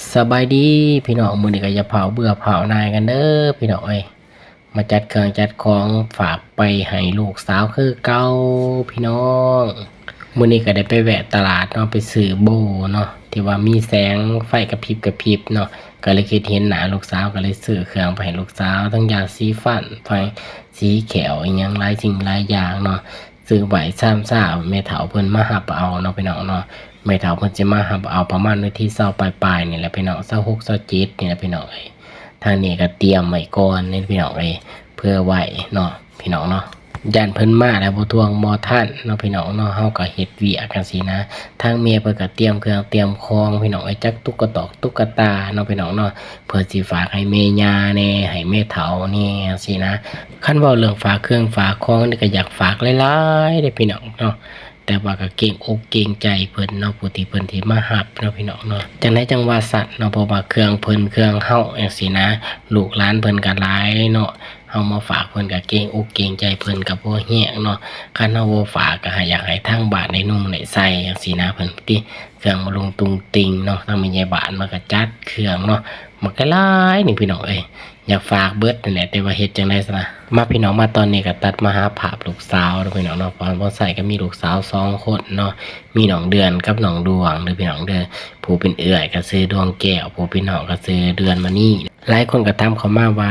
ສະບາຍດີພີ່ນ້ອງ, ມື້ນີ້ກໍຢ່າພ້າວເບື່ອພ້າວໜ່າຍກັນເດີພີ່ນ້ອງເອີຍ. ມາຈັດເຄື່ອງຈັດຂອງຝາກໄປໃຫ້ລູກສາວຄືເກົ່າພີ່ນ້ອງ. ມື້ນີ້ກໍໄດ້ໄປແວະຕະຫຼາດເນາະ, ໄປຊື້ໂບເນາະ ທີ່ວ່າມີແສງໄຟກະພິບກະພິບເນາະ, ກໍເລີຍຄິດເຫັນໜ້າລູກສາວ ກໍເລີຍຊື້ເຄື່ອງໄປໃຫ້ລູກສາວ, ທັງຢາສີຟັນ ໄຟສີແຂ້ວ ອີ່ຫຍັງຫຼາຍສິ່ງຫຼາຍຢ່າງເນາະ. ຊື້ໄວ້ຊາມຊາວ ແມ່ເຖົ້າເພິ່ນມາຮັບເອົາເນາະພີ່ນ້ອງເນາະ. ແມ່ເຖົ້າເພິ່ນຊິມາຮັບເອົາປະມານວັນທີຊາວປາຍໆນີ້ແຫຼະພີ່ນ້ອງ, ຊາວຫົກ ຊາວເຈັດນີ້ແຫຼະພີ່ນ້ອງເອີຍ. ທາງນີ້ກໍຕຽມໄວ້ກ່ອນເດ້ພີ່ນ້ອງເອີຍ, ເຜື່ອໄວ້ເນາະພີ່ນ້ອງເນາະ, ຢ້ານເພິ່ນມາແລ້ວບໍ່ທວງບໍ່ທັນເນາະພີ່ນ້ອງເນາະ. ເຮົາກໍເຮັດວຽກຈັ່ງຊີ້ນະ, ທາງແມ່ເພິ່ນກໍຕຽມເຄື່ອງຕຽມຂອງພີ່ນ້ອງເອີຍ, ຈັກຕຸກກະຕອກຕຸກກະຕາເນາະພີ່ນ້ອງເນາະ, ເພື່ອຊິຝາກໃຫ້ແມ່ຍ່າແດ່ ໃຫ້ແມ່ເຖົ້າແດ່ຈັ່ງຊີ້ນະ. ຄັນເວົ້າເລື່ອງຝາກເຄື່ອງຝາກຂອງນີ້ກໍຢາກຝາກຫຼາຍໆເດ້ພີ່ນ້ອງເນາະ, ແຕ່ວ່າກໍເກງອົກເກງໃຈເພິ່ນເນາະ, ຜູ້ທີ່ເພິ່ນຊິມາຮັບເນາະພີ່ນ້ອງເນາະ. ຈັ່ງໃດຈັ່ງວ່າຊັ້ນເນາະ, ເພາະວ່າເຄື່ອງເພິ່ນເຄື່ອງເຮົາຈັ່ງຊີ້ນະ, ລູກຫຼານເພິ່ນກໍຫຼາຍເນາະ, ເຮົາມາຝາກເພິ່ນກໍເກງອົກເກງໃຈເພິ່ນກໍພໍແຮງເນາະ. ຄັນເຮົາບໍ່ຝາກກໍໃຫ້ ຢາກໃຫ້ທາງບ້ານໄດ້ນຸ່ງໄດ້ໃສ່ຈັ່ງຊີ້ນະ, ເພິ່ນຕິເຄື່ອງມາລຸງຕຸງຕິງເນາະ. ທາງແມ່ໃຫຍ່ບ້ານມາກໍຈັດເຄື່ອງເນາະ, ມັນກໍຫຼາຍນີ້ພີ່ນ້ອງເອີຍ, ຢາກຝາກເບິດນັ້ນແຫຼະ ແຕ່ວ່າເຮັດຈັ່ງໃດຊັ້ນນະ. ມາພີ່ນ້ອງ ມາຕອນນີ້ກໍຕັດມາຫາພາບລູກສາວເນາະພີ່ນ້ອງເນາະ. ພອນບໍ່ໃສ່ກໍມີລູກສາວສອງຄົນເນາະ, ມີນ້ອງເດືອນກັບນ້ອງດວງເດີພີ່ນ້ອງເດີ. ຜູ້ເປັນເອື້ອຍກໍຊື່ດວງແກ້ວ, ຜູ້ເປັນນ້ອງກໍຊື່ເດືອນມະນີ. ຫຼາຍຄົນກໍຖາມເຂົ້າມາວ່າ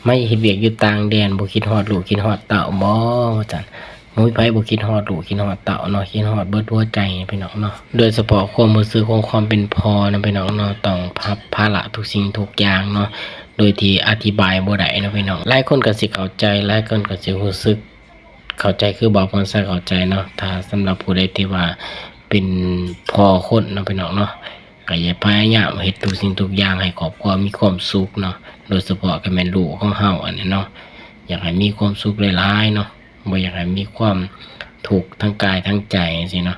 ມາເຮັດວຽກຢູ່ຕ່າງແດນ ບໍ່ຄິດຮອດລູກຄິດຮອດເຕົ້າບໍ່ ວ່າຊັ້ນ. ບໍ່ມີໃຜບໍ່ຄິດຮອດລູກຄິດຮອດເຕົ້າເນາະ, ຄິດຮອດເບິດຫົວໃຈພີ່ນ້ອງເນາະ. ໂດຍສະເພາະຄວາມຮູ້ສຶກຂອງຄວາມເປັນພໍ່ນະພີ່ນ້ອງເນາະ, ຕ້ອງຮັບພາລະທຸກສິ່ງທຸກຢ່າງເນາະ ໂດຍທີ່ອະທິບາຍບໍ່ໄດ້ເນາະພີ່ນ້ອງ. ຫຼາຍຄົນກໍຊິເຂົ້າໃຈ, ຫຼາຍຄົນກໍຊິຮູ້ສຶກເຂົ້າໃຈຄືບ່າວພອນໄຊເຂົ້າໃຈເນາະ. ຖ້າສຳລັບຜູ້ໃດທີ່ວ່າເປັນພໍ່ຄົນເນາະພີ່ນ້ອງເນາະ, ກໍຢ່າພະຍາຍາມເຮັດທຸກສິ່ງທຸກຢ່າງໃຫ້ຄອບຄົວມີຄວາມສຸກເນາະ, ໂດຍສະເພາະກໍແມ່ນລູກຂອງເຮົາອັນນີ້ເນາະ, ຢາກໃຫ້ມີຄວາມສຸກຫຼາຍໆເນາະ, ບໍ່ຢາກໃຫ້ມີຄວາມທຸກທັງກາຍທັງໃຈຈັ່ງຊີ້ເນາະ.